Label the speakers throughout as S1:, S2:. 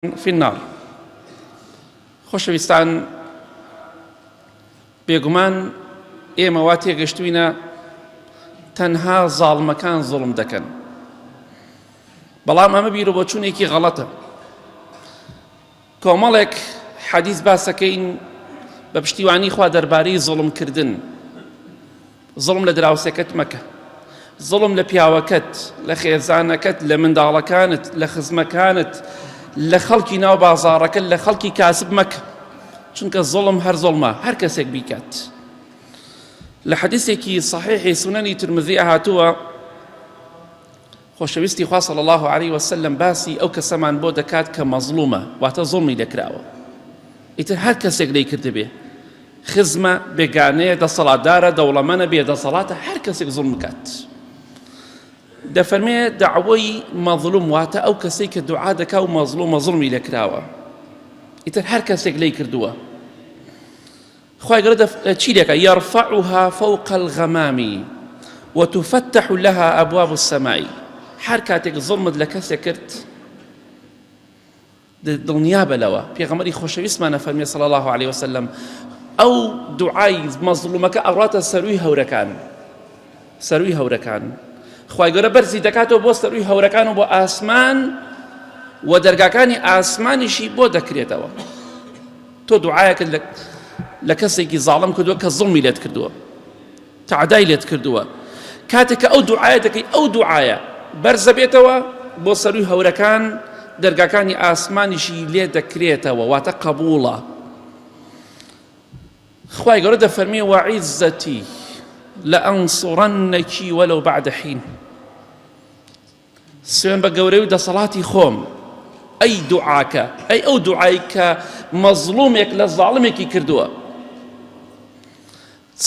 S1: فی النار. خۆشەویستان بێگومان ئێمە وا تێگەشتوینە تەنها زاڵمەکان زوڵم دەکەن بەڵام ئەمە بیر و بۆچوونێکی غەڵەتە کۆمەڵێک حەدیث باسەکەین بە پشتیوانی خوا دەربارەی زوڵمکردن زوڵم لە دراوسێکەت مەکە زوڵم لە پیاوەکەت لە خێزانەکەت لە منداڵەکانت لە خزمەکانت لە خەڵکی ناو بازاڕەکەت لە خەڵکی کاسب مەکە چونکە زوڵم هەر زوڵمە هەر کەسێک بیکات لە حەدیثێکی صحیحی سنەنی ترمذی هاتووە خۆشەویستی خوا صلی الله علیه وسلم باسی ئەو کەسەمان بۆ دەکات کە مەزڵومە واتە زوڵمی لێکراوە ئیتر هەر کەسێک لێی کردبێ خزمە، بێگانەیە، دەسەڵاتدارە، دەوڵەمەنە، بێ دەسەڵاتە، هەر کەسێک زوڵم بکات. دەفەرمێ دەعوەی مەظلوم واتە ئەو کەسەی کە دوعا دەکا و مەظلومە زوڵمی لێکراوە. ئیتر هەر کەسێک لێی کردووە. خوای گەورە چی لێکا یەرفعها فوق الغمام وتفتح لها أبواب السماء هەر کاتێک زوڵمت لە کەسێک کرد دڵنیابە لەوە پێغەمبەری خۆشەویستمان ئەفەرموێ صلی اللە علیە وسلم ئەو دوعای مەزڵومەکە ئەڕاتە سەروی هەورەکان سەروی هەورەکان خوای گەورە بەرزی دەکاتەوە بۆ سەروی هەورەکان و بۆ ئاسمان و دەرگاکانی ئاسمانیشی بۆ دەکرێتەوە تۆ دوعایەکت لە کەسێکی زاڵم کردووە کە زوڵمی لێت کردووە تەعدای لێت کردووە کاتێک کە ئەو دوعایە دەکەی ئەو دوعایە بەرزەبێتەوە بۆ سەروی هەورەکان دەرگاکانی ئاسمانیشی لێ دەکرێتەوە واتە قەبوڵە خوای گەورە دەفەرمێ وعزەتی لەئەنصرنکی ولو بعد حین سوێن بە گەورەی و دەسەڵاتی خۆم ئەی دوعاکە ئەی ئەو دوعای کە مەزڵومێک لە زاڵمێکی کردووە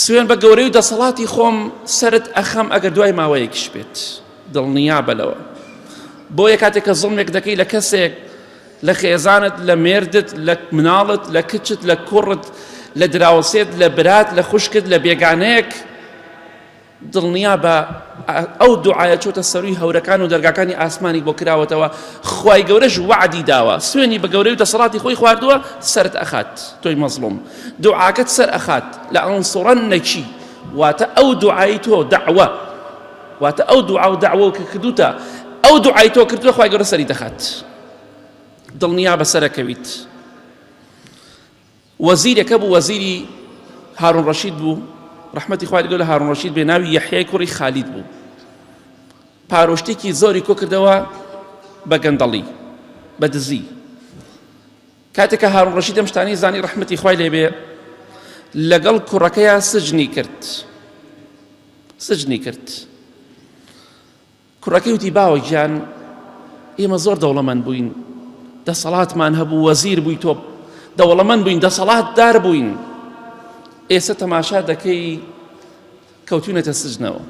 S1: سوێن بە گەورەی و دەسەڵاتی خۆم سەرت ئەخەم ئەگەر دوای ماوەیەکیش بێت دڵنیابە لەوە بۆیە کاتێک کە زوڵمێک دەکەی لە کەسێک لە خێزانت لە مێردت لە مناڵت لە کچت لە کوڕت لە دراوسێت لە برات لە خوشکت لە بێگانەیەک دڵنیابە ئەو دوعایە چۆتە سەروی هەورەکان و دەرگاکانی ئاسمانی بۆ کراوەتەوە خوای گەورەش وەعدی داوە سوێنی بە گەورەی و دەسەڵاتی خۆی خواردووە سەرت ئەخات تۆی مەزڵوم دوعاکەت سەر ئەخات لە ئەنصرنکی واتە ئەو دوعای تۆ دەعوە واتە ئەو دوعا و دەعوە کە کردوتە ئەو دوعای تۆ کردووە خوای گەورە سەری دەخات دڵنیا بەسەرەکەویت وەزیرێک هەبوو وەزیری هارون ڕەشید بوو ڕەحمەتی خوای لەگەڵ هارون ڕەشید بێ ناوی یەحیای کوڕی خالید بوو پارۆشتێکی زۆری کۆکردەوە بە گەندەڵی بە دزی کاتێک کە هارون ڕەشید ئەم شتانەی زانی ڕەحمەتی خوای لێبێ لەگەڵ کوڕەکەیا سجنی کرد سجنی کرد کوڕەکەی وتی، باوە گیان ئێمە زۆر دەوڵەمەند بووین، دەسەڵاتمان هەبوو، وەزیر بووی تۆ، دەوڵەمەند بووین، دەسەڵاتدار بووین، ئێستا تەماشا دەکەی کەوتوینەتە سجنەوە،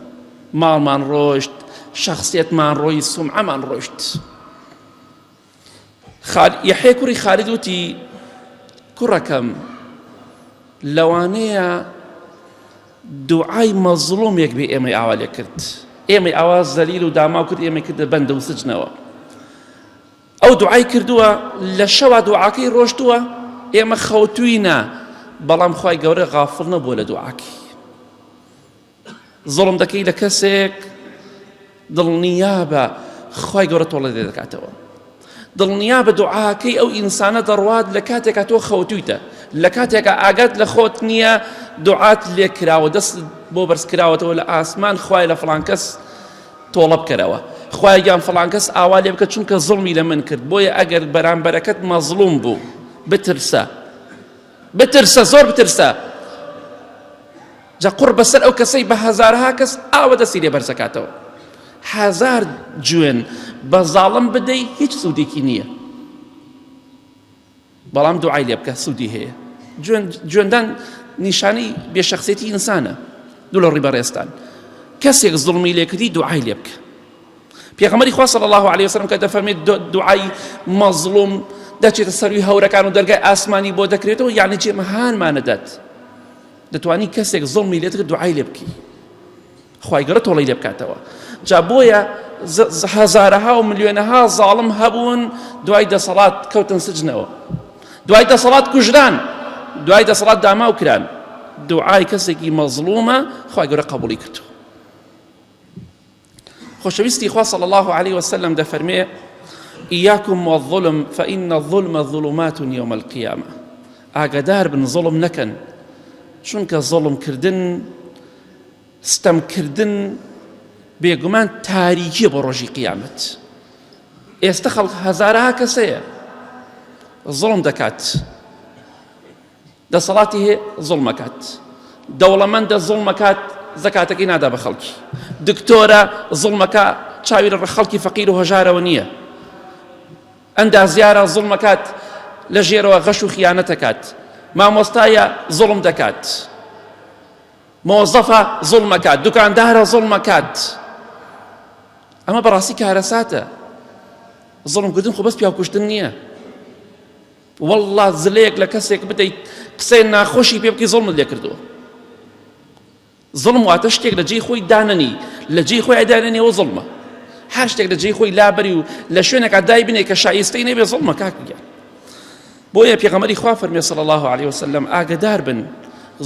S1: ماڵمان ڕۆشت، شەخسیەتمان ڕۆی، سومعەمان ڕۆشت. یەحیای کوڕی خالید وتی، کوڕەکەم لەوانەیە دوعای مەزڵومێک بێ ئێمەی ئاوا لێ کرد ئێمەی ئاوا زەلیل و داماو کرد ئێمەی کردە بەندە و سجنەوە ئەو دوعای کردووە لە شەوا دوعاکەی ڕۆشتووە ئێمە خەوتوینە بەڵام خوای گەورە غافڵ نەبووە لە دوعاکەی زوڵم دەکەی لە کەسێک دڵنیابە خوای گەورە تۆڵە لێ دەکاتەوە دڵنیابە دوعاکەی ئەو ئینسانە دەڕوات لە کاتێکا تۆ خەوتویتە لە کاتێکا ئاگات لە خۆت نییە دوعات لێ کراوە دەست بۆ بەرز کراوەتەوە لە ئاسمان خوای لە فڵان کەس تۆڵە بکەرەوە خوای گیان فڵان کەس ئاوا لێ بکە چونکە زوڵمی لە من کرد بۆیە ئەگەر بەرامبەرەکەت مەزڵوم بوو بترسە بترسە زۆر بترسە جا قوڕ بەسەر ئەو کەسەی بە هەزارها کەس ئاوە دەستی لێ بەرزەکاتەوە هەزار جوێن بە زاڵم بدەی هیچ سوودێکی نییە بەڵام دوعای لێ بکە سوودی هەیە جوێندان نیشانەی بێشەخسێتی ئینسانە دوو لە ڕی بەڕێزتان کەسێک زوڵمی لێکردی دوعای لێ بکە پێغەمبەری خوا صلی الله علیه وسلم کە دەفەرمێت دوعای مەزڵوم دەچێتە سەروی هەورەکان و دەرگای ئاسمانی بۆ دەکرێتەوە یعنی جێمەهانمانەدات دەتوانی کەسێک زوڵمی لێت کرد دوعای لێ بکەی خوای گەورە تۆڵەی لێ بکاتەوە جا بۆیە هەزارەها و ملیۆنەها زاڵم هەبوون دوای دەسەڵات کەوتن سجنەوە دوای دەسەڵات کوژران دوای دەسەڵات داماو کران دوعای کەسێکی مەزڵومە خوای گەورە قبوڵی کردو خۆشەویستی خوا صلی الله علیه وسلم دەفەرمێ إياكم والظلم فإن الظلم ظلمات يوم القيامة ئاگادار بن زوڵم نەکەن چونکە زوڵم کردن ستەم کردن بێگومان تاریکیە بۆ ڕۆژی قیامەت ئێستا خەڵک هەزارەها کەسەیە زوڵم دەکات دەسەڵاتی هەیە زوڵمەکات دەوڵەمەندە زوڵمەکات زەکاتەکەی نادا بە خەڵکی دکتۆرە زوڵمەکە چاوی لە خەڵکی فەقیر و هەژارەوە نییە ئەندازیارە زوڵمەکات لە ژێرەوە غەش و خیانەتەکات مامۆستایە زوڵم دەکات مۆزەفە زوڵمەکات دوکاندارە زوڵمەکات ئەمە بەڕاستی کارەساتە زوڵمکردن خۆ بەس پیاوکوشتن نییە والله زلەیەک لە کەسێک بدەیت قسەی ناخۆشی پێ بکەی زوڵمت لێ کردووە زوڵم واتە شتێک لە جێی خۆی دانەنی لە جێی خۆی دانەنیەوە زوڵمە هەر شتێک لە جێی خۆی لابەری و لە شوێنێکا دای بنێ کە شایستەی نەبێ زوڵمە کاک گیان بۆیە پێغەمبەری خوا فەرمی صلی الله علیه وسلم ئاگدار بن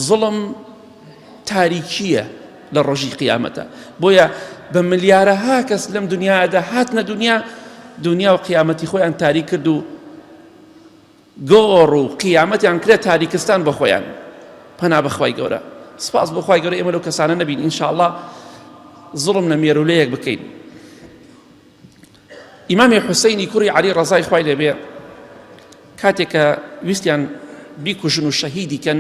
S1: زوڵم تاریکیە لە ڕۆژی قیامەتە بۆیە بە ملیارەها کەس لەم دنیادا هاتنە دنیا دنیا و قیامەتی خۆیان تاریک کرد و گۆڕ و قیامەتیان کرا تاریکستان بۆ خۆیان پەنا بەخوای گەورە سپاس بۆ خوای گەورە ئێمە لەو کەسانە نەبین ئینشاءاللە زوڵم لە مێرولەیەک بکەین ئیمامی حوسینی کوڕی عەلی ڕەزای خوای لێبێ کاتێک کە ویستیان بیکوژن و شەهیدی کەن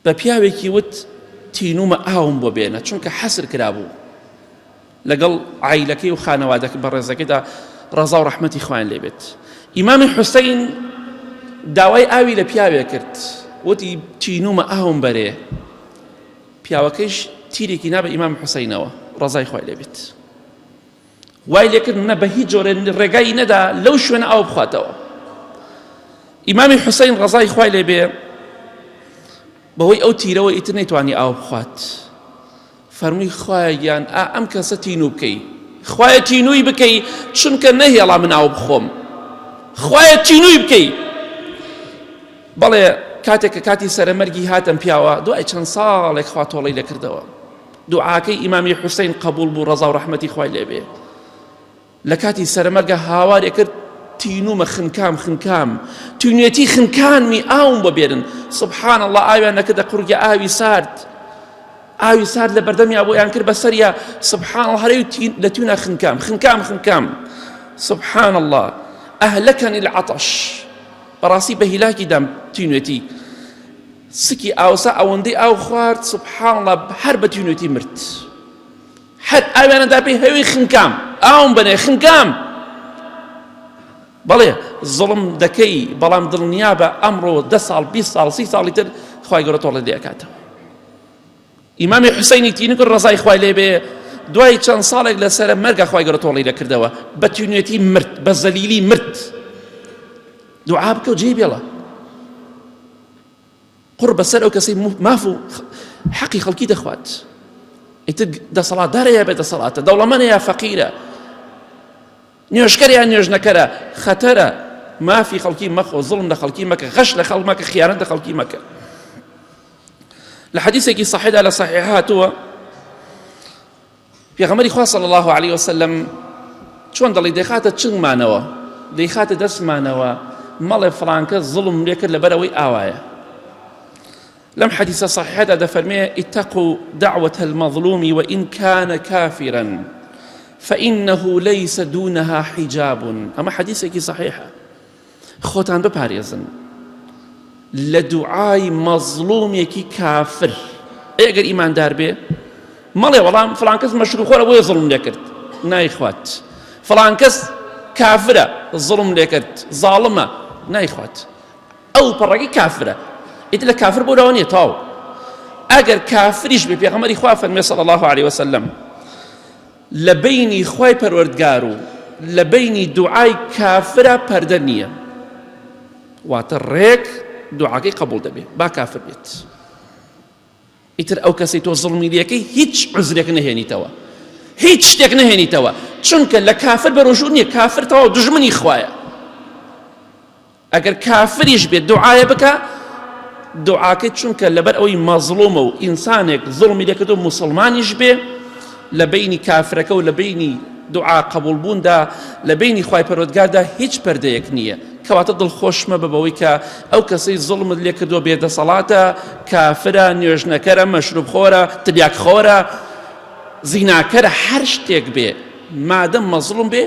S1: بە پیاوێکی وت تینومە ئاوم بۆ بێنە چونکە حەسر کرابوو لەگەڵ عایلەکەی و خانەوادەکە بەڕێزەکەیدا ڕەزا و ڕەحمەتی خوایان لێبێت ئیمامی حوسین داوای ئاوی لە پیاوێ کرد وتی تینومە ئاوم بەرێ پیاوەکەیش تیرێکی نا بە ئیمام حوسینەوە ڕەزای خوای لێبێت وای لێکرد نە بە هیچ جۆرێ ڕێگای نەدا لەو شوێنە ئاو بخواتەوە ئیمامی حوسین ڕەزای خوای لێبێ بەهۆی ئەو تیرەوە ئیتر نەیتوانی ئاو بخوات فەرمووی خوایە گیان ئا ئەم کەسە تینوو بکەی خوایە تینووی بکەی چونکە نەهێڵا من ئاو بخۆم خوایە تینووی بکەی بەڵێ کاتێک کە کاتی سەرەمەرگی هاتم پیاوە دوای چەند ساڵێک خوا تۆڵەی لەکردەوە دوعاکەی ئیمامی حوسین قبول بوو ڕەزا و ڕەحمەتی خوای لێبێ لە کاتی سەرەمەرگا هاوارێ کرد تینومە خنکام خنکام تینوێتی خنکانمی ئاوم بۆ بێنن سبحان الله ئاویان نەکردە قوڕگە ئاوی سارد ئاوی سارد لە بەردەمیا بۆیان کرد بەسەریا سبحان الله هەرەی لە تیونا خنکام خنکام خنکام سبحان الله أهلكني العطش بەڕاستی بە هیلاکی دام تینوێتی سکی ئاوسا ئەوەندەی ئاو خوارد سبحان الله هەر بە تینوێتی مرد هەر ئاویانە دا پێی هەوی خنکام ئاوم بەنێ خنکام بەڵێ زوڵم دەکەی بەڵام دڵنیابە ئەمڕۆ دە ساڵ 20 ساڵ سی ساڵی تر خوای گەورە تۆڵە لێ ئەکاتەوە ئیمامی حوسەینی تینی کرد ڕەزای خوای لێ بێ دوای چەند ساڵێک لەسەر مەرگە خوای گەورە تۆڵی لەکردەوە بە تینوێتی مرد بە زەلیلی مرد دوعا بکە و جێی بێڵە قوڕ بەسەر ئەو کەسەی ماف و حەقی خەڵکی دەخوات ئیتر دەسەڵاتدارە یا بێ دەسەڵاتە دەوڵەمەنە یا فەقیرە نوێژکەر یا نوێژنەکەرە خەتەرە مافی خەڵکی مەخۆ زوڵم لە خەڵکی مەکە غەش لە خەڵک مەکە خیانەت لە خەڵکی مەکە لە حەدیثێکی صحیحدا لە صحیح هاتووە پێغەمبەری خوا صلی الله علیه وسلم چۆن دەڵی دەیخاتە چنگمانەوە دەیخاتە دەستمانەوە مەڵێ فڵانکە زوڵم لێ کرد لەبەرەوەی ئاوایە لەم حەدیثە صحیحەدا دەفەرمێ اتقوا دعوة المظلوم وإن كان كافرا فإنه ليس دونها حجاب ئەمە حەدیثێکی صحیحە خۆتان بپارێزن لە دوعای مەزڵومێکی کافر ئەی ئەگەر ئیماندار بێ مەڵێ وەڵام فڵان کەس مەشروخۆرە بۆیە زوڵم لێکرد نایخوات فڵان کەس کافرە زوڵم لێکرد زاڵمە نایخوات ئەو پەڕەکەی کافرە ئیتر لە کافر بۆ لاوە نییە تاو ئەگەر کافریش بێ پێغەمبەری خوا فەرمێ صلی الله علیه وسلم لە بەینی خوای پەروەردگار و لە بەینی دوعای کافرا پەردە نییە واتە ڕێک دوعاکەی قبول دەبێ با کافر بێت ئیتر ئەو کەسەی تۆ زڵمی لەکەی هیچ عزرێک نەهێنیتەوە. هیچ شتێک نەهێنیتەوە چونکە لە کافر بەرۆژوو نییە کافر تەواو دژمنی خوایە ئەگەر کافریش بێت دوعایە بکە دوعاکەی چونکە لەبەر ئەوەی مەزڵومە و ئینسانێک زوڵمی لێکردو موسڵمانیش بێ لە بینی کافرەکە و لە بینی دوعا قبول بووندا لە بینی خوای پەروەردگاردا هیچ پەردەیەک نییە کەواتە دڵخۆش مەبە بەوەی کە ئەو کەسەی زوڵمت لێکردووە بێدەسەڵاتە کافرە نوێژنەکەرە مەشروب خۆرە تلیاک خۆرە زیناکەرە هەر شتێک بێ مادەم مەزڵوم بێ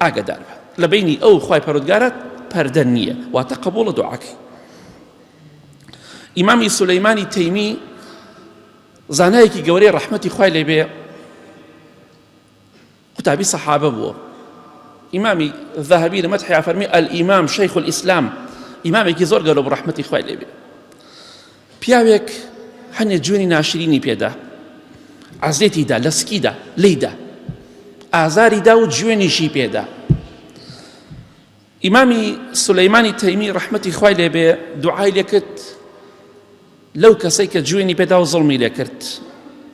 S1: ئاگەدار بە لە بەینی ئەو خوای پەروەردگارە پەردە نییە واتە قبوڵە دوعاکەی. ئیمامی سولەیمانی تەیمی زانایەکی گەورەی ڕەحمەتی خوای لێبێ قوتابی سەحابە بووە ئیمامی ذەهەبی لە مەدحیا فەرمی الئیمام شەیخ الئیسلام ئیمامێکی زۆر گەورە بوو ڕەحمەتی خوای لێبێ پیاوێک هەنێ جوێنی ناشرینی پێدا عەزێتی دا لە سکیدا لێیدا ئازاری دا و جوێنیشی پێدا ئیمامی سولەیمانی تەیمی ڕەحمەتی خوای لێبێ دوعای لێکرد لەو کەسەی کە جوێنی پێدا و زڵمی لێکرد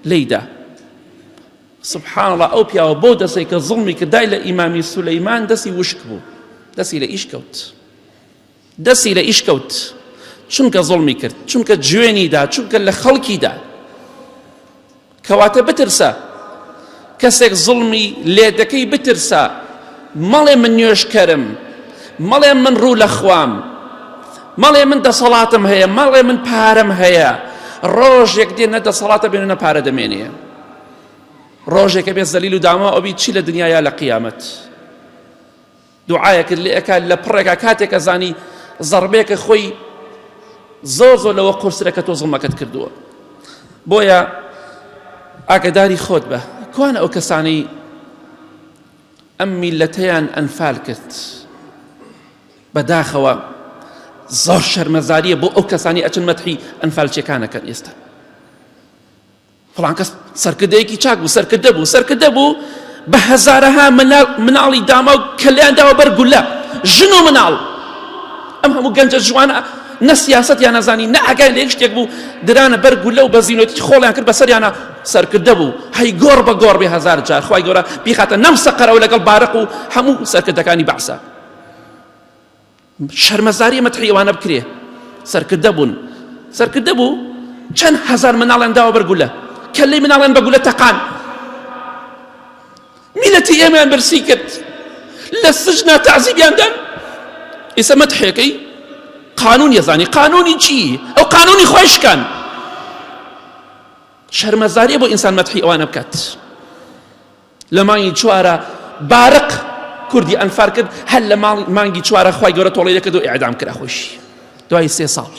S1: لێیدا سبحان الله ئەو پیاوە بۆ دەسەی کە زڵمی کردای لە ئیمامی سولەیمان دەستی وشک بوو دەستی لە ئیش کەوت دەستی لە ئیش کەوت چونکە زوڵمی کرد چونکە جوێنی دا چونکە لە خەڵکی دا کەواتە بترسە کەسێک زوڵمی لێ دەکەی بترسە مەڵێ من نوێژکەرم مەڵێ من ڕوو لە خوام مەڵێ من دەسەڵاتم هەیە مەڵێ من پارەم هەیە ڕۆژێک دێ نە دەسەڵاتە بێن نە پارە دەمێنێ ڕۆژێکە بێ زەلیل و داما ئەوبی چی لە دنیا یا لە قیامەت دوعایەکت لێ ئەکات لە پڕێکا کاتێک ئەزانی زەڕبەیەکە خۆی زۆر زۆر لەوە قورسرە کە تۆ زوڵمەکەت کردووە بۆیە ئاگداری خۆت بە کوان ئەو کەسانەی ئەم میلەتەیان ئەنفال کرد بەداخەوە زۆر شەرمەزاریە بۆ ئەو کەسانی ئەچن مەتحی ئەنفالچیەکانەکەن ئێستا فڵان کەس سەرکردەیەکی چاک بوو سەرکردە بوو سەرکردە بوو بە هەزارەها مناڵی داما و کەلیان داوە بەر گولە ژن و مناڵ ئەم هەموو گەنجە جوانە نە سیاست یان نەزانی نە ئاگای لە یەک شتێک بوو درانە بەر گولە و بەزینۆتی خۆڵیان کرد بەسەریانە سەرکردە بوو هەی گۆڕ بە گۆڕ بێ هەزار جار خوای گەورە بیخاتە نەم سەقەرەوە لەگەڵ بارق و هەموو سەرکردەکانی بەعسە شەرمەزاریە مەتحی ئەوانە بکرێ سەرکردە بوون سەرکردە بوو چەند هەزار مناڵیان داوە بەر گولە کەلەی مناڵیان بە گولە تەقان میلەتی ئێمەیان برسی کرد لە سجنا تعزیبیان دان ئێستا مەتحێکەی قانون یەزانی قانونی چی ئەو قانونی خۆی شکان شەرمەزاریە بۆ ئینسان مەتحی ئەوانە بکات لە مانگی چوارە بارق کوردی ئەنفار کرد هەر لە مانگی چوارە خوای گەورە تۆڵەی دەکرد و ئیعدام کرا خۆشی دوای سێ ساڵ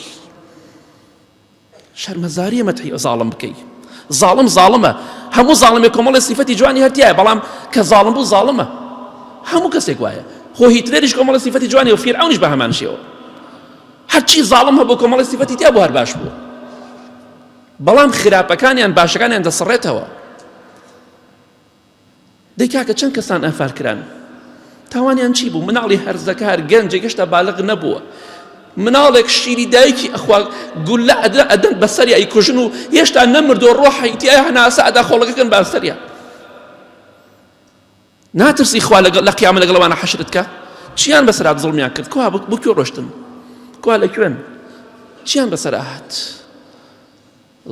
S1: شەرمەزاریە مەتحی زاڵم بکەی زاڵم زاڵمە هەموو زاڵمێک کۆمەڵی سیفەتی جوانی هەرتیایە بەڵام کە زاڵم بوو زاڵمە هەموو کەسێک وایە خۆ هیتلەریش کۆمەڵی سیفەتی جوانی و فیرعەونیش بە هەمان شێوە هەرچی زاڵم هەبوو کۆمەڵی سیفەتی تیا بوو هەر باش بوو بەڵام خراپەکانیان باشەکانیان دەسڕێتەوە دەی کاکە چەند کەسان ئەنفال کران تاوانیان چی بوو مناڵی هەرزەکار گەنجێک هێشتا بالغ نەبووە مناڵێک شیری دایکی ئەخوا گولە ئەدرا ئەدەن بەسەریا ئەیکوژن و هێشتا نەمردووە ڕۆحی تیا هەناسە ئەدا خۆڵەکەکەن بەسەریا ناترسی خوا لەگەڵ لە قیامە لەگەڵ ئەوانە حەشرت کە چیان بەسەرات زوڵمیان کرد کوا بۆ کوێ ڕۆشتن کوا لە کوێن چیان بەسەر هات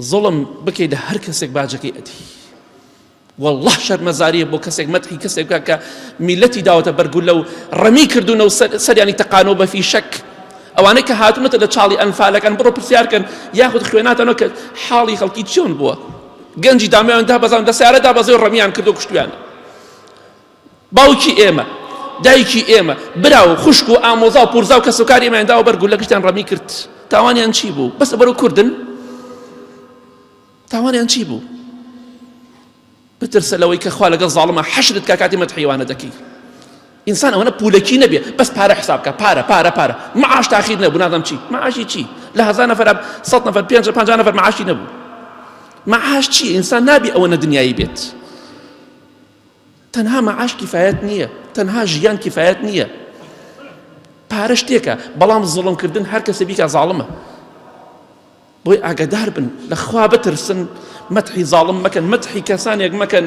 S1: زوڵم بکەی لە هەر کەسێک باجەکەی ئەدی والله شەرمەزاریە بۆ کەسێک مەتحی کەسێک بکات کە میلەتی داوەتە بەرگولە و ڕەمی کردوونە و سەریانی تەقانەوە بە فیشەک ئەوانەی کە هاتوونەتە لە چاڵی ئەنفالەکان بڕۆ پرسیارکەن یاخود خوێناتەنەوە کە حاڵی خەڵکی چۆن بووە گەنجی دامیان دابەزان لە سیارە دابەزی و ڕەمیان کردو کوشتویان باوکی ئێمە دایکی ئێمە برا و خوشک و ئامۆزا و پورزا و کەسوکاری ئێمەیان داوە بەر گولە گشتیان ڕەمی کرد تاوانیان چی بوو بەس بەرەو کوردن تاوانیان چی بوو بترسە لەوەی کە خوا لەگەڵ زاڵمە حەشرت کا کاتی مەدحیوانە دەکەی ئینسان ئەوەنە پولەکی نەبێ بەس پارە حساب کە پارە پارە پارە معاش تاخیر نەبوو نازانم چی معاشی چی لە هەزار نەفەر سەد نەفەر پێنج پەنجا نەفەر معاشی نەبوو معاش چی ئینسان نابی ئەوەنە دنیایی بێت تەنها مەعاش کیفایەت نییە تەنها ژیان کیفایەت نییە پارە شتێکە بەڵام زوڵمکردن هەر کەسێ بیکا زاڵمە بۆی ئاگدار بن لە خوا بترسن مەتحی زاڵم مەکەن مەتحی کەسانێک مەکەن.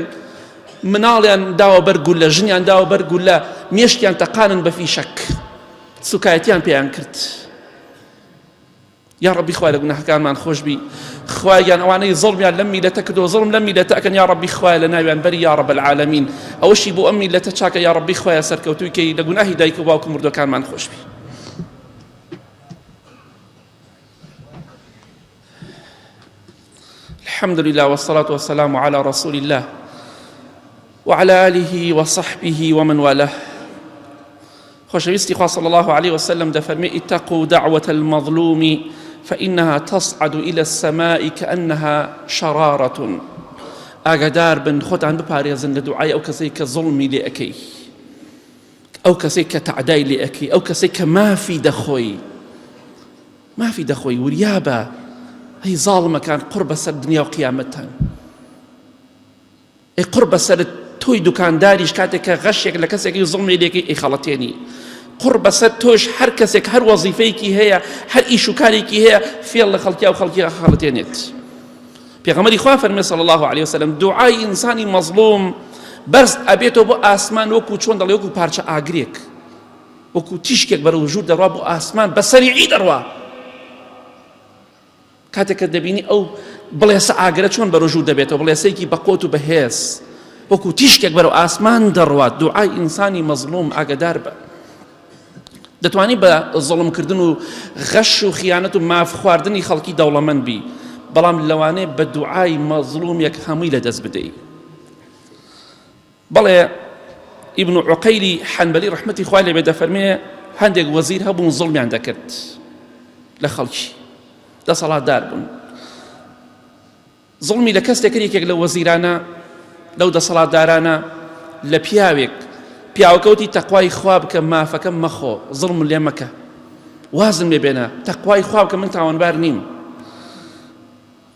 S1: مناڵیان داوە بەر گولە ژنیان داوە بەر گولە مێشکیان تەقانن بە فیشەک سوکایەتیان پێیان کرد یا ڕەبی خوای لە گوناهەکانمان خۆشبی خوای گیان ئەوانەی زوڵمیان لەم میلەتە کردو زوڵم لەم میلەتە ئەکەن یا ڕەبی خوای لە ناویان بەری یا ڕەب العالمین ئەوەشی بۆ ئەم میلەتە چاکە یا ڕەبی خوایە سەرکەوتووی کەی لە گوناهی دایک و باوک و مردوەکانمان خۆشبی الحمد لله والصلاة والسلام على رسول الله وعلى آله وصحبه ومن والاه خۆشەویستی خوا صلی الله عليه وسلم دەفەرمێ اتقوا دعوة المظلوم فإنها تصعد إلى السماء كأنها شرارة ئاگادار بن خۆتان بپارێزن لە دوعای ئەو کەسەی کە زوڵمی لێ ئەکەی ئەو کەسەی کە تەعدای لێ ئەکەی ئەو کەسەی کە مافی دەخۆی مافی دەخۆی وریابە هەی زاڵمەکان قڕ بەسەر دنیا و قیامەتتان ئەی قوڕ بەسەرت تۆی دوکانداریش کاتێک کە غەشێک لە کەسێکی زوڵمی لێکەی ئەیخەڵەتێنی قوڕ بەسەر تۆش هەر کەسێک هەر وەزیفەیەکی هەیە هەر ئیش و کارێکی هەیە فێڵ لە خەڵکی و خەڵکی خەڵەتێنێت پێغەمبەری خوا فەرمی صلی الله علیه وسلم دوعای ئینسانی مەزڵوم بەرز ئەبێتەوە بۆ ئاسمان وەکو چۆن دەڵێ وەکو پارچە ئاگرێک وەکو تیشکێک بەرەو ژوور دەڕوا بۆ ئاسمان بە سەریعی دەڕوا کاتێک کە دەبینی ئەو بڵێسە ئاگرە چۆن بەرەو ژوور دەبێتەوە، بڵێسەیەکی بەقوەت و بەهێز وەکو تیشکێک بەرەو ئاسمان دەڕوات، دوعای ئینسانی مەزڵوم ئاگەدار بە. دەتوانی بە زوڵمکردن و غەش و خیانەت و ماف خواردنی خەڵکی دەوڵەمەند بی، بەڵام لەوانەیە بە دوعای مەزڵومێک هەمووی لەدەست بدەی. بەڵێ ئیبن عقەیلی حەنبەلی ڕەحمەتی خوای لێ بێت دەفەرمێ هەندێک وەزیر هەبوون زوڵمیان دەکرد لە خەڵکی دەسەڵاتدار بوون زوڵمی لە کەس دەکرد یەکێک لە وەزیرانە لەو دەسەڵاتدارانە لە پیاوێک پیاوەکەوتی تەقوای خوا بکە مافەکەم مەخۆ زڵم لێ مەکە وازم لێ بێنە تەقوای خوا بکە من تاوانبار نیم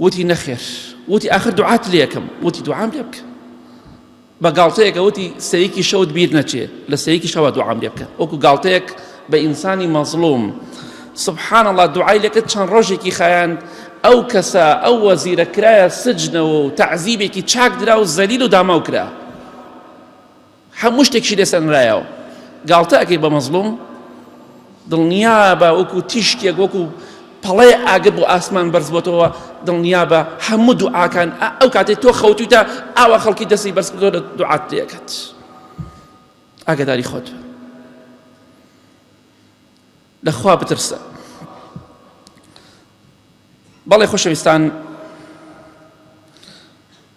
S1: وتی نەخێر وتی ئاخر دوعات لێکەم وتی دوعام لێ بکە بە گاڵتەیەکە وتی سەیەکی شەوت بیر نەچێ لە سەیەکی شەوە دوعام لێ بکە وەکو گاڵتەیەک بە ئینسانی مەزڵوم سبحان الله دوعای لێکرد چەند ڕۆژێکی خایاند ئەو کەسە ئەو وەزیرە کرایە سجنەوە و تەعزیبێکی چاک درا و زەلیل و داماو کرا هەموو شتێکشی لێ سەنرایەوە گاڵتە ئەکەی بە مەزڵوم دڵنیابە وەکو تیشکێک وەکو پەڵەی ئاگر بۆ ئاسمان بەرز بۆتەوە دڵنیابە هەموو دوعاکان ئەو کاتێک تۆ خەوتویتە ئاوا خەڵکی دەستی بەرز کردەوە لە دوعات لێکات ئاگاداری خۆت لە خوا بترسە بەڵێ خۆشەویستان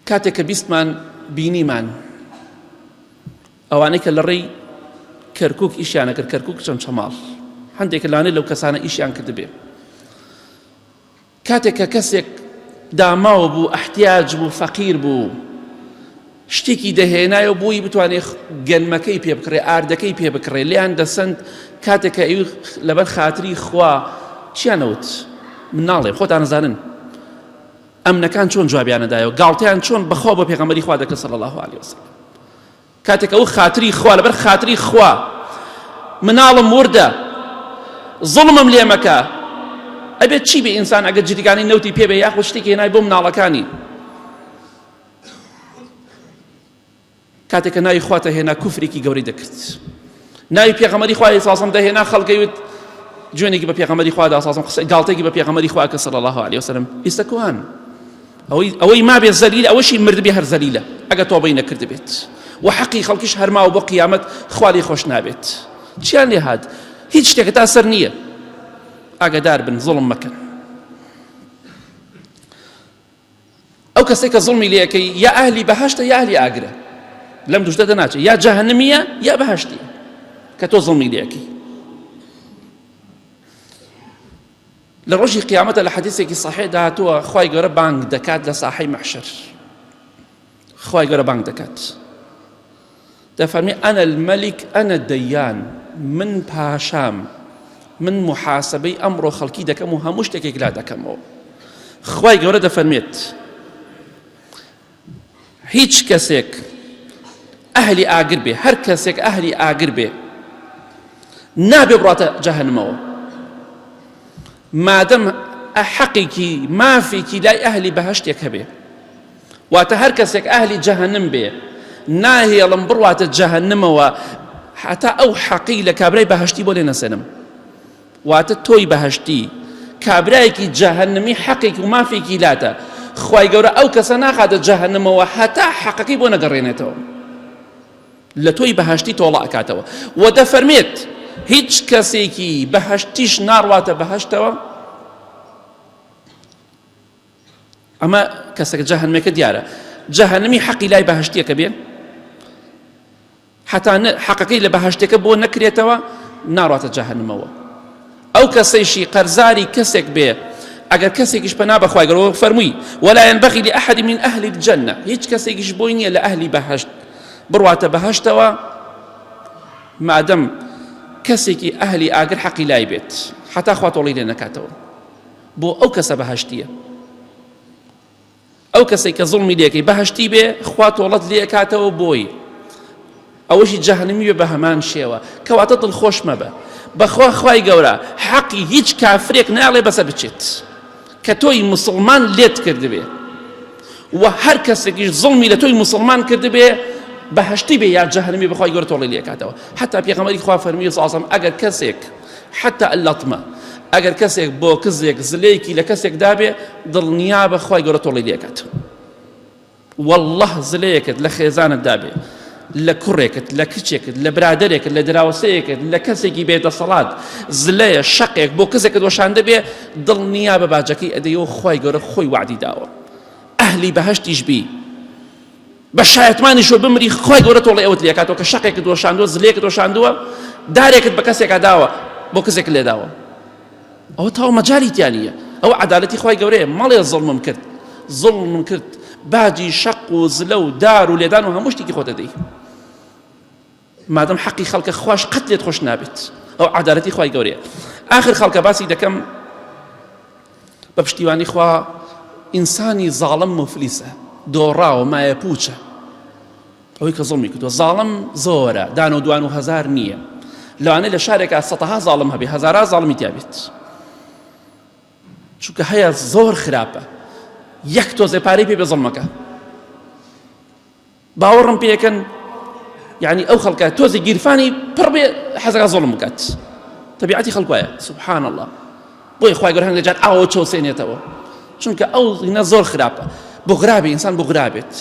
S1: کاتێک کە بیستمان بینیمان ئەوانەی کە لە ڕێی کەرکک ئیشیانە کرد کەرکک چەمچەماڵ هەندێک لانێ لەو کەسانە ئیشیان کردبێ کاتێک کە کەسێک داماوە بوو ئەحتیاج بوو فەقیر بوو شتێکی دەهێنایەوە بۆی بتوانێت گەنمەکەی پێ بکڕێ ئاردەکەی پێ بکڕێ لێیان دەسەند کاتێک کە ئەوی لەبەر خاتری خوا چیان نەوت من ناڵێم خۆتان زانن ئەمنەکان چۆن جوابیانە دایەوە گاڵتەیان چۆن بەخوا بۆ پێغەمبەری خوا دەکرد صلی الله علیه وسلم کاتێک ئەو خاتری خوا لەبەر خاتری خوا مناڵم وردە زوڵمم لێ مەکە ئەبێت چی بێ ئینسان ئەگەر جریگانی نەوتی پێ بێ یاخود شتێکی هێنای بۆ مناڵەکانی کاتێک کە ناوی خواتە هێنا کوفرێکی گەورەی دەکرد ناوی پێغەمەری خوای ساسم دەهێنا خەڵکەی وت جوێنێکی بە پێغەمەری خوادا ساسم قسە گاڵتێکی بە پێغەمەری خوا کە صلی الله علیه وسلم ئێستا کوان ئەوەی ئەوەی مابێ زەلیل ئەوەشی مردبێ هەر زەلیلە ئەگە تۆبەی نەکردبێت و حەقی خەڵکیش هەرماوە بۆ قیامەت خوا لێ خۆش نابێت چیان لێ هات هیچ شتێکە تا سەر نییە ئاگدار بن زوڵم مەکەن ئەو کەسێک کە زوڵمی لێەکەی یا ئەهلی بەهشتە یا ئەهلی ئاگرە لەم دوشتە دەناچێت یا جەهەنمیە یا بەهشتیە کە تۆ زوڵمی لێەکەی لە ڕۆژی قیامەتە لە حەدیسێکی صحیح دا هاتووە خوای گەورە بانگ دەکات لە ساحەی مەحشەر خوای گەورە بانگ دەکات دەفەرمی ئەنە المەلیک ئەنە دەیان من پاشام من محاسبەی ئەمڕۆ خەڵکی دەکەم و هەموو شتێکێک لا دەکەمەوە خوای گەورە دەفەرمێت هیچ کەسێک ئەهلی ئاگر بێ هەر کەسێک ئەهلی ئاگر بێ نابێ بڕاتە جەهەنمەوە مادەم حەقێکی مافێکی لای ئەهلی بەهشتێک هەبێ واتە هەر کەسێک ئەهلی جەهەنم بێ. ناهێڵم بڕواتە جەهەنمەوە هەتا ئەو حەقی لە کابرای بەهەشتی بۆ لێ نەسێنم. واتە تۆی بەهەشتی کابرایەکی جەهەنمی حەقێک و مافێکی لاتە خوای گەورە ئەو کەسە ناخاتە جەهەنمەوە هەتا حەقەکەی بۆ نەگەڕێنێتەوە لە تۆی بەهەشتی تۆڵە ئەکاتەوە و دەفەرمێت هیچ کەسێکی بەهەشتیش ناڕواتە بەهەشتەوە ئەمە کەسەکە جەهەنمەکە دیارە جەهەنمی حەقی لای بەهەشتیەکە بێ هەتا حەقەکەی لە بەهەشتەکە بۆ نەکرێتەوە ناڕاتە جەهەنمەوە ئەو کەسەیشی قەرزاری کەسێک بێ ئەگەر کەسێکیش پەنا بەخوای گەورە فەرمووی ولا ينبغي لأحد من أهل الجنة هیچ کەسێکیش بۆی نییە لە ئەهلی بەهەشت بڕواتە بەهەشتەوە مادەم کەسێکی ئەهلی ئاگر حەقی لای بێت حتا خوا تۆڵی لێ نەکاتەوە بۆ ئەو کەسە بەهەشتیە ئەو کەسەی کە زوڵمی لێکەی بەهەشتی بێ خوا تۆڵەت لێکاتەوە بۆی ئەوەشی جەهەنمی بێ بە هەمان شێوە کەواتە دڵخۆش مەبە بەخوا خوای گەورە حەقی هیچ کافرێک ناڵێ بەسەر بچێت کە تۆی مسلمان لێت کردبێ و هەر کەسێکیش زوڵمی لە تۆی مسلمان کردبێ بەهشتی بێ یا جەهەنمی بەخوای گەورە تۆڵی لێکاتەوە حتا پێغەمبەری خوا فەرمی سازم ئەگەر کەسێک حتا اللطمە ئەگەر کەسێک بۆ کزێک زلەیەکی لە کەسێک دابێ دڵنیابە خوای گەورە تۆڵی لێکات والله زلەیەکت لە خێزانت دابێ لە کوڕێکت لە کچێکت لە برادێکت لە دراوسەیەکت لە کەسێکی بێدەسەڵات زلەیە شەقێک بۆ کەسێکت وەشاندە بێ دڵنیا بە باجەکەی ئەدەیەوە خوای گەورە خۆی وعدی داوە ئەهلی بەهشتیش بی بە شایەتمانیشەوە بمری خوای گەورە تۆڵەی ئەوەت لێکاتەوە کە شەقێکت وەشاندووە زلێکت وەشاندووە دارێکت بە کەسێکا داوە بۆ کەسێک لێداوە ئەوە تاو مەجالی تیا نییە ئەوە عەدالەتی خوای گەورەیە مەڵێ زوڵمم کرد زوڵمم کرد باجی شەق و زلە و دار و لێدان و هەموو شتێکی خۆت دەدەی مادەم حەقی خەڵکە خواش قەت لێت خۆش نابێت ئەو عەدالەتی خوای گەورەیە ئاخر خەڵکە باسی دەکەم بە پشتیوانی خوا ئینسانی زاڵم مفلیسە دۆڕاوە مایە پوچە ئەوەی کە زڵمی کردووە زاڵم زۆرە دان و دوان و هەزار نییە لەوانەیە لە شارێکا سەتەها زاڵم هەبێ هەزارا زاڵمی تیا بێت چونکە هەیە زۆر خراپە یەک تۆزێ پارەی پێ بێ زڵمەکە باوەڕم پێکەن یعنی ئەو خەڵکە تۆزی گیرفانی پڕ بێ حەزەکە زوڵم بکات تەبیعەتی خەڵک وایە سبحان الله بۆیە خوای گەورە هەندێک جار ئاوە چەوسێنێتەوە چونکە ئەو هینە زۆر خراپە بغرابێ ئینسان بغرابێت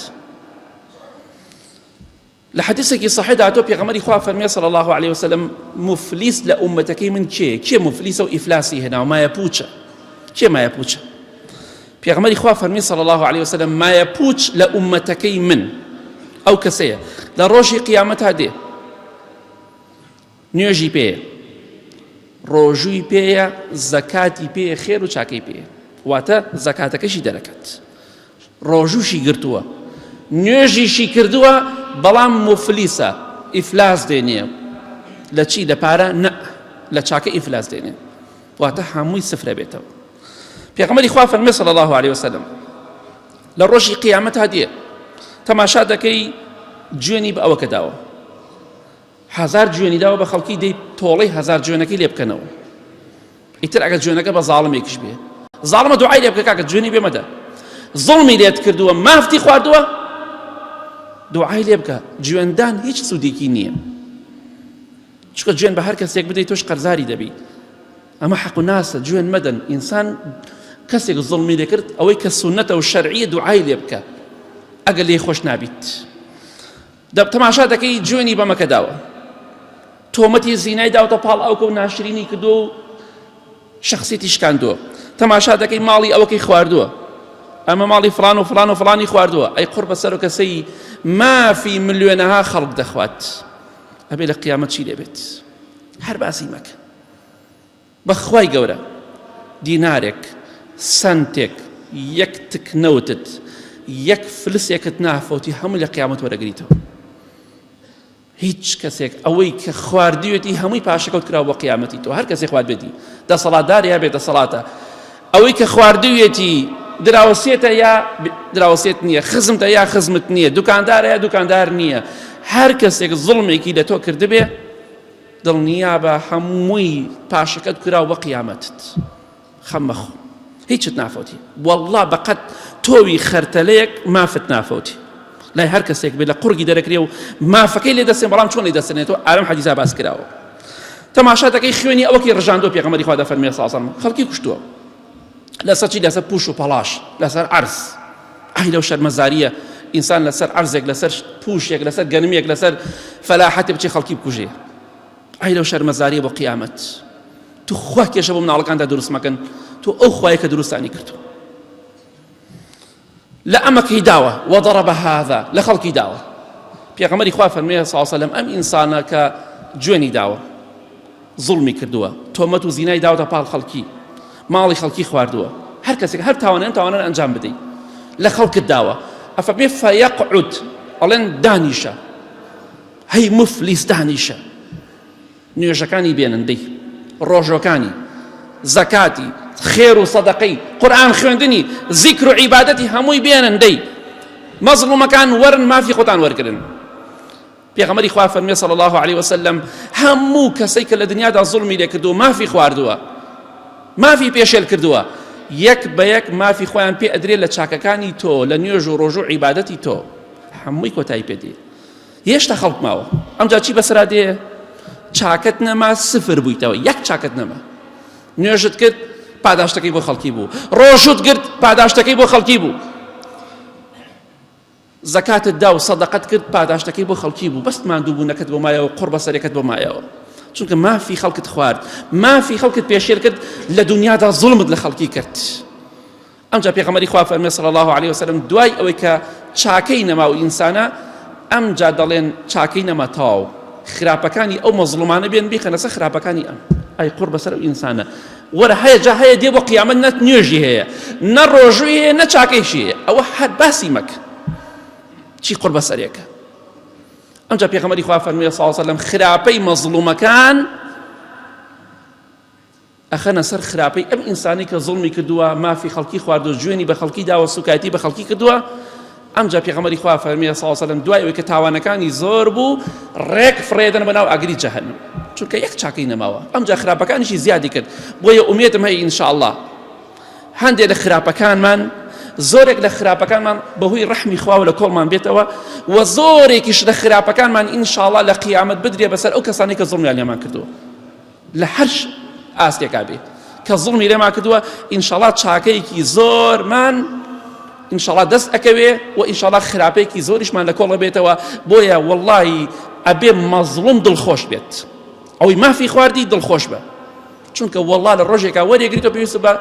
S1: لە حەدیثێکی صحیحدا تۆ پێغەمبەری خوا فەرمیێ صلی الله علیه وسلم مفلیس لە ئومەتەکەی من کێ کێ مفلیسە و ئیفلاسی هێناوە مایە پوچە کێ مایە پوچە پێغەمبەری خوا فەرمی صلی اللە علیە وسلم مایە پوچ لە ئومەتەکەی من ئەو کەسەیە لە ڕۆژی قیامەتا دێ نوێژی پێیە ڕۆژووی پێیە زەکاتی پێیە خێر و چاکەی پێیە واتە زەکاتەکەشی دەرەکات ڕۆژووشی گرتووە نوێژیشی کردووە بەڵام مفلیسە ئیفلاس دێنێ لە چی لە پارە نە لە چاکە ئیفلاس دێنێ واتە هەمووی سفرە بێتەوە پێغەمبەری خوا فەرمی صلی الله علیه وسلم لە ڕۆژی قیامەت دێ تەماشا دەکەی جوێنی بە ئەوەکە داوە هزار جوێنی داوە بە خەڵکی دەی تۆڵەی هزار جوێنەکەی لێ بکەنەوە ئیتر ئەگەر جوێنەکە بە زاڵمێکیش بێ زاڵمە دوعای لێ بکە کاکە جوێنی بێ مەدە زوڵمی لێت کردووە مافتی خواردووە دوعای لێ بکە جوێندان هیچ سوودێکی نییە چونکە جوێن بە هەر کەسێک بدەیت تۆش قەرزاری دەبی ئەمە حەق و ناسە جوێن مەدەن ئینسان کەسێک زوڵمی لێکرد ئەوەی کە سونەتە و شەرعیە دوعای لێ بکە ئەگەر لێی خۆش نابیت دەب تەماشا دەکەی جوێنی بەمەکە داوە تۆمەتی زینای داوتە پاڵ ئەوکە و ناشرینی کردو و شخصیتی شکاندووە تەماشا دەکەی ماڵی ئەوەکەی خواردووە ئەمە ماڵی فلان و فلان و فلانی خواردووە ئەی قڕ بەسەر و کەسەی مافی ملیۆنەها خەڵک دەخوات ئەبێ لە قیامەت چی لێبێت هەر باسی مەکە بەخوای گەورە دینارێک سەنتێک یەک تک نەوتت یەک فلسێکت نافەوتی هەموو لە قیامەت وەرەگریتەوە هیچ کەسێک ئەوەی کە خواردوێتی هەمووی پاشەکەوت کراوە بۆ قیامەتی تۆ هەر کەسێک خواردبێتی دەسەڵاتدار یا بێ دەسەڵاتە ئەوەی کە خواردوویەتی دراوسێتە یا دراوسێت نییە خزمتە یا خزمت نییە دوکاندارە یا دوکاندار نییە هەر کەسێک زوڵمێکی لە تۆ کردبێ دڵنیابە هەمووی پاشەکەت کراو بە قیامەتت خەم مەخۆ هیچت نافەوتی والله بەقەت تۆوی خەرتەلەیەک مافت نافەوتی. لای هەر کەسێک بێ لە قوڕگی دەرەکرێ و مافەکەی لێ دەسێن بەڵام چۆن لێ دەسێنێتەوە ئارام حەدیسا باس کراوە تەماشا دەکەی خوێنی ئەوەکی ڕژاندووە پێغەمبەری خوا دەفەرموێ صلی الله خەڵکی کوشتووە لەسەر چی لەسەر پوش و پەڵاش لەسەر عەرز ئای لەو شەرمەزاریە ئینسان لەسەر عەرزێک لەسەر پوشێک لەسەر گەنمێک لەسەر فەلاحەتێ بچێ خەڵکی بکوژێ ئای لەو شەرمەزاریە بۆ قیامەت تو خوا کێشە بۆ مناڵەکاندا دروست مەکەن تۆ ئەو خوایە کە دروستانی کردو لە ئەمەکەی داوە وضرب هذا لە خەڵکی داوە پێغەمبەری خوا فەرمووی صلی الله علیه وسلم ئەم ئینسانە کە جوێنی داوە زوڵمی کردووە تۆمەت و زینای داوەتە پاڵ خەڵکی ماڵی خەڵکی خواردووە هەر کەسێک هەر تاوانیان تاوانان ئەنجام بدەیت لە خەڵکت داوە ئەفەرمێ فەیەقعود ئەڵێن دانیشە هەی مفلیس دانیشە نوێژەکانی بێنن دەی ڕۆژۆکانی زەکاتی خێر و سەدەقەی قورئان خوێندنی زیکر و عیبادەتی هەمووی بێنن دەی مەزڵومەکان وەرن مافی خۆتان وەرگرن پێغەمبەری خوا فەرمی صلی الله علیه وسلم هەموو کەسێک کە لە دنیادا زوڵمی لێکردووە مافی خواردووە مافی پێشێل کردووە یەک بە یەک مافی خۆیان پێ ئەدرێت لە چاکەکانی تۆ لە نوێژ و ڕۆژ و عیبادەتی تۆ هەمووی کۆتایی پێ دێ هێشتا خەڵک ماوە ئەمجا چی بەسەرا دێ چاکەت نەما سفر بوویتەوە یەک چاکەت نەما نوێژت کرد پاداشتەکەی بۆ خەڵکی بوو ڕۆژوت گرت پاداشتەکەی بۆ خەڵکی بوو زەکاتت دا و سەدەقەت کرد پاداشتەکەی بۆ خەڵکی بوو بەست ماندووبوونەکەت بۆ مایەوە قڕ بەسەرەکەت بۆ مایەوە چونکە مافی خەڵکت خوارد مافی خەڵکت پێشێل کرد لە دنیادا زوڵمت لە خەڵکی کرد ئەمجا پێغەمبەری خوا فەرموێ صلی اللە علیە وسلم دوای ئەوەی کە چاکەی نەما و ئینسانە ئەمجا دەڵێن چاکەی نەما تەواو خراپەکانی ئەو مەزڵومانە بێن بیخەنە سەر خراپەکانی ئەم ئەی قوڕ بەسەر ئەو ئینسانە وەرە هەیە جا هەیە دێ بۆ قیامەت نە نوێژی هەیە نە ڕۆژووی هەیە نە چاکەیشی هەیە ئەوە هەر باسی مەکە چی قوڕ بەسەرێکە ئەمجا پێغەمبەری خوا فەرمووی صلی الله علیه وسلم خراپەی مەزڵومەکان ئەخەنە سەر خراپەی ئەم ئینسانەی کە زوڵمی کردووە، مافی خەڵکی خواردووە، جوێنی بە خەڵکی داوە، سوکایەتی بە خەڵکی کردووە، ئەمجا پێغەمبەری خوا فەرمی صلی الله علیه وسلم دوای ئەوەی کە تاوانەکانی زۆر بوو ڕێک فڕێدەن بە ناو ئاگری جەهەنم چونکە یەک چاکەی نەماوە ئەمجا خراپەکانیشی زیادی کرد بۆیە ئومێدم هەیە ئینشاءاللە هەندێک لە خراپەکانمان زۆرێک لە خراپەکانمان بەهۆی ڕەحمی خواوە لە کۆڵمان بێتەوە و زۆرێکیش لە خراپەکانمان ئینشاءاللە لە قیامەت بدرێ بەسەر ئەو کەسانەی کە زوڵمیان لێمان کردووە لە هەر ئاستێکا بێ کە زوڵمی لێمان کردووە ئینشاڵا چاکەیەکی زۆرمان ئینشاڵا دەست ئەکەوێ و ئینشاڵا خراپەیەکی زۆریشمان لە کۆڵە بێتەوە بۆیە وەڵی ئەبێ مەزڵوم دڵخۆش بێت ئەوەی مافی خواردی دڵخۆش بە چونکە وەڵا لە ڕۆژێکا وەرێگریتەوە پێویست بە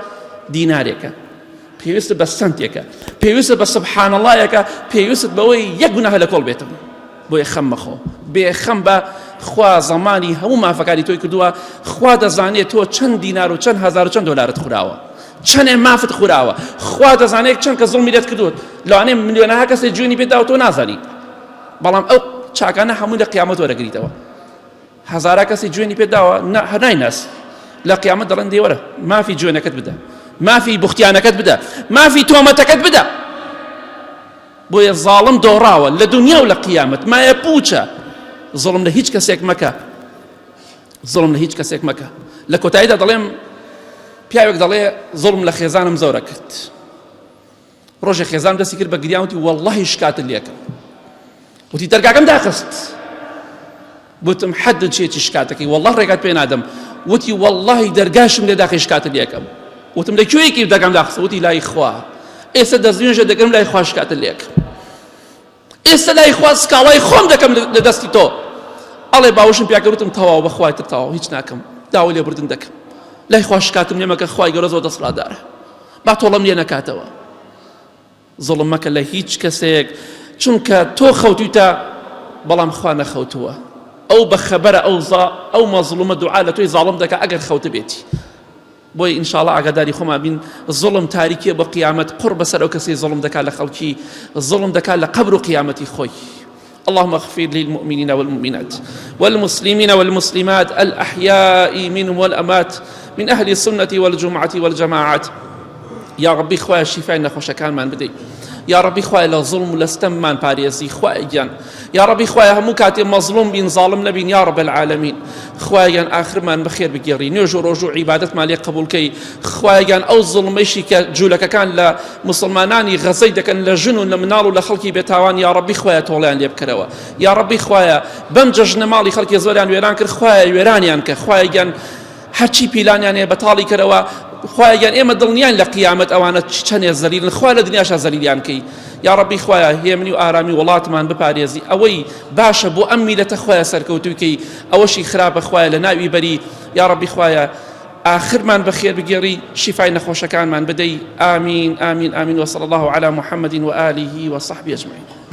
S1: دینارێکە پێویست بە سەنتێکە پێویست بە سبحان اللهەکە پێویست بەوەی یەک گوناه لە کۆڵ بێتەوە بۆیە خەم مەخۆ بێخەم بە خوا زەمانی هەموو مافەکانی تۆی کردووە خوا دەزانێت تۆ چەند دینار و چەند هزار و چەند دۆلارت خوراوە چەندێ مافت خوراوە خوا دەزانێت چەند کە زوڵمی لێت کردووە لەوانەیە ملیۆنەها کەسێ جوێنی پێدا و تۆ نازانی بەڵام ئەو چاکانە هەمووی لە قیامەت وەرەگریتەوە هەزارا کەسی جوێنی پێ داوە هەر نایناسی لە قیامەت دەڵێن دێ وەرە مافی جوێنەکەت بدە مافی بوختیانەکەت بدە مافی تۆمەتەکەت بدە بۆیە زاڵم دۆڕاوە لە دنیا و لە قیامەت مایە پوچە زوڵم لە هیچ کەسێک مەکە زوڵم لە هیچ کەسێک مەکە لە کۆتاییدا دەڵێم پیاوێک دەڵێ زوڵم لە خێزانم زۆرە کرد ڕۆژێ خێزان دەستی کرد بە گریان وتی وەڵڵاهی شکاتت لێکەم وتی دەرگاکەم داخست وتم حەدت چیەتی شکاتەکەی وەڵڵا ڕێگات پێ نادەم وتی وەڵڵاهی دەرگاشم لێ داخی شکاتت لێکەم وتم لە کوێیەکی دەرگام داخست وتی لای خوا ئێستا دەستنوێژە دەگرم لای خوا شکاتت لێکەم ئێستا لای خوا سکاڵای خۆم دەکەم لە دەستی تۆ ئەڵێ باوەشم پیاکرد وتم تەواو بەخوای تر تەواو هیچ ناکەم داوای لێبوردن دەکەم لای خوا شکاتم لێ مەکە خوای گەورە زۆر دەسەڵاتدارە با تۆڵەم لێ نەکاتەوە زوڵم مەکە لە هیچ کەسێک چونکە تۆ خەوتویتە بەڵام خوا نەخەوتووە ئەو بە خەبەرە ئەو ئەو مەزڵومە دوعا لە تۆی زاڵم دەکا ئەگەر خەوتبێتی بۆیە ان شاءاللە ئاگاداری خۆمان بین زوڵم تاریکیە بۆ قیامەت قوڕ بەسەر ئەو کەسەی زوڵم دەکات لە خەڵکی زوڵم دەکات لە قەبر و قیامەتی خۆی اللهم اغفر للمؤمنين والمؤمنات والمسلمين والمسلمات الأحياء منهم والأمات من أهل السنة والجمعة والجماعات یا ربی خوایە شیفای نەخۆشەکانمان بدەیت. یاڕەبی خوایە لە زوڵم و لە ستەممان پارێزی خوایە گیان یاڕەبی خوایە هەموو کاتێ مەزڵوم بین زاڵم نەبین یا رب العالمین خوایە گیان ئاخرمان بەخێر بگێڕی نوێژ و ڕۆژ و عیبادەتمان لێ قبوڵ کەی خوایە گیان ئەو زوڵمەیشی کە جوولەکەکان لە موسڵمانانی غەزەی دەکەن لە ژن و لە مناڵ و لە خەڵکی بێتاوان یاڕەبی خوایە تۆڵەیان لێ بکەرەوە یاڕەبی خوایە بەم جەژنە ماڵی خەڵکی زۆریان وێران کرد خوایە وێرانیان کە خوایە گیان هەرچی پیلانیان هەیە بەتاڵی کەرەوە خوایە گیان ئێمە دڵنیاین لە قیامەت ئەوانە چەنێ زەلیلن خوا لە دنیاشا زەلیلیان کەی یا ڕەبی خوایە هێمنی و ئارامی وڵاتمان بپارێزی ئەوەی باشە بۆ ئەم میلەتە خوایە سەرکەوتووی کەی ئەوەشی خراپە خوایە لە ناوی بەری یا ڕەبی خوایە ئاخرمان بەخێر بگێڕی شیفای نەخۆشەکانمان بدەی ئامین ئامین ئامین وصلی الله علی محمد وآله وصحبه اجمعین.